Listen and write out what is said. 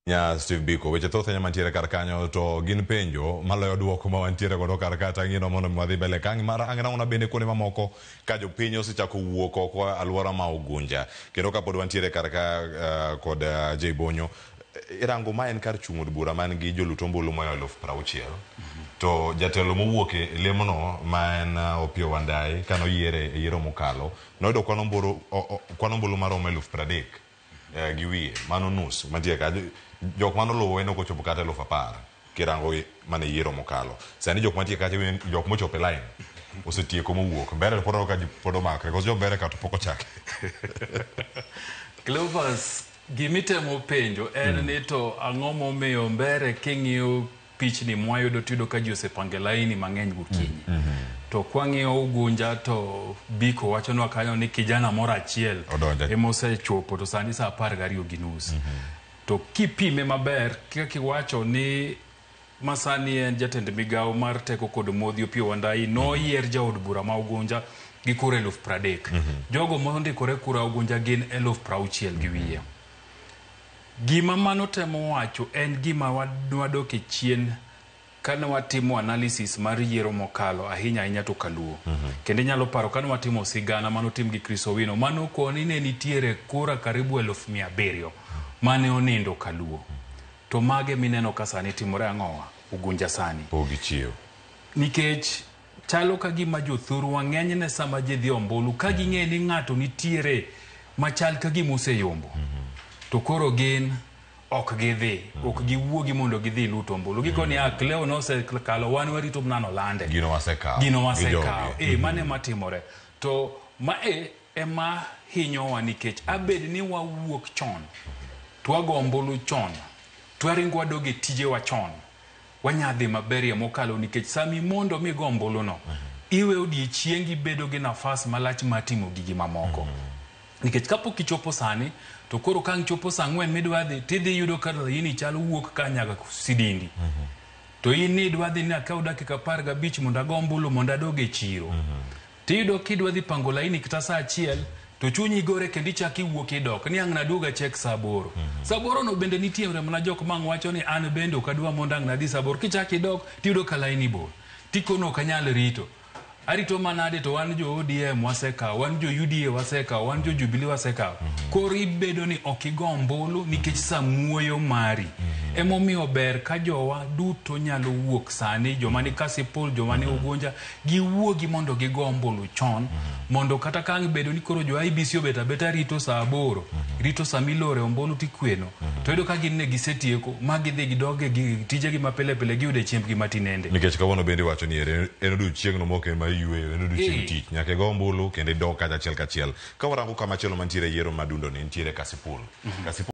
Nya Steve Biko, weche thoth ahinya mantiere kar kanyo to gin penjo maloyo duoko ma wantiere godo kar ka tang'ino mondo mi wadhi mbele ka mar ang' nang'ona bende kuonde mamoko ka jopiny osechako wuok oko alwora ma Ugunja kendo kapod wantiere kar ka kod Jay Bonyo irango ma en kar chung' od bura man gi jolut ombulu moyo 60,000 to jatelo mowuok e lemono ma en Opiyo Wandayi kane oyiere e yiero mokalo noyudo kwan ombulu maromo 30,000 gi wiye mano nus mantie ka jok mane oluwe ne ok ochopo kata 10,000 kirango mana yiero mokalo sani jok mantie kacha jok mochopo e line osetieko mowuok mbele to pod aneno ka ji pod omakre koso jo mbele ka to pok ochake. Cleophas, gimitemo penjo en ni to ang'o momiyo mbere king'iyo pichni mwayudo tiyudo ka ji osepango laini mang'eny gokinyi. To kwang'iyo Ugunja to Biko wachonwa kanyo ni kijana moro achiel ema osechopo to sani saa 12:30. To kipime maber kaka iwacho ni masani en jatend migawo mar teko kod modhi Opiyo Wandayi noyier jaod bura ma Ugunja gi kura 30,000. Jogo mondikore kura Ugunja gin 60,000 gi wiye. Gima mano temo wacho en gima wadok e chien kane watimo analysis mar yiero mokalo ahinya ahinya to kaluo. Kendo inyalo paro kane watimo sigana manotim gi Chris Owino mano koni ne nitiere kura karibu 700,000 mane onindo kaluo. To mage mineno ka sani timore ang'owa Ugunja sani. Pok gichiew. Nikech chalo ka gima jothurwa ng'enyne sama ji dhi ombulu ka ging'e ni ng'ato nitiere machal ka gima oseyombo to koro gin ok gidhi ok giwuogi mondo gidhi lut ombulu gikoni ah Cleo nosekalo wan warito mana nolande Gino wasekawo. Gino wasekawo mano ema timore to mae ema hinyowa nikech abed ni wawuok chon to wago ombulu chon to waringo wadog e tijewa chon wanyadhi maberie mokalo nikech sami mondo migo ombuluno iwe odiechiengi bedo gi nafas malach mar timo gigi mamoko. Nikech kapok ichopo sani to koro ka ang' chopo saa 4 midwa dhi tidhi yudo ka laini chalo wuok ka nyaka Sidindi. To in nidwa dhi ni akaw dakika 15 mondo ago ombulu mondo adog e chiro. Tiyudo kidwa dhi pango laini kata saa 1 to chunyi gore kendo ichako iwuok idok ni ang' naduog achek saa 8. Saa 8 no bende nitie mana jok ma ang' wacho ni an bende ok adwa mondo ang' nadhi saa 8. Kichako idok tiyudo ka laini bor. Tikono ok anyal rito. Arito manade to wan jo ODM wasekawo, wan jo UDA wasekawo, wan jo Jubilee wasekawo. Koro ibedo ni ok igo ombulu nikech samuoyo mari. Emomiyo ber ka jowa duto nyalo wuok sani, joma ni Kasipul, joma ni Ugunja, giwuogi mondo gigo ombulu chon mondo kata ka ang' bedo ni koro jo IEBC obet abeta rito saa 8 rito sama ilore ombulu tikweno to yudo ka gin ne gisetieko ma gidhi gidog e tijegi ma pile pile giyude chiembgi matinende. Nikech kawuono bende iwacho ni ere en odiochieng'no mok en mar yueyo, en odiochieng' tich. Nyaka igo ombulu kendo idog kacha achiel kachiel. Ka warango kama chielo mantiere yiero madundo ni nitiere Kasipul. Kasipul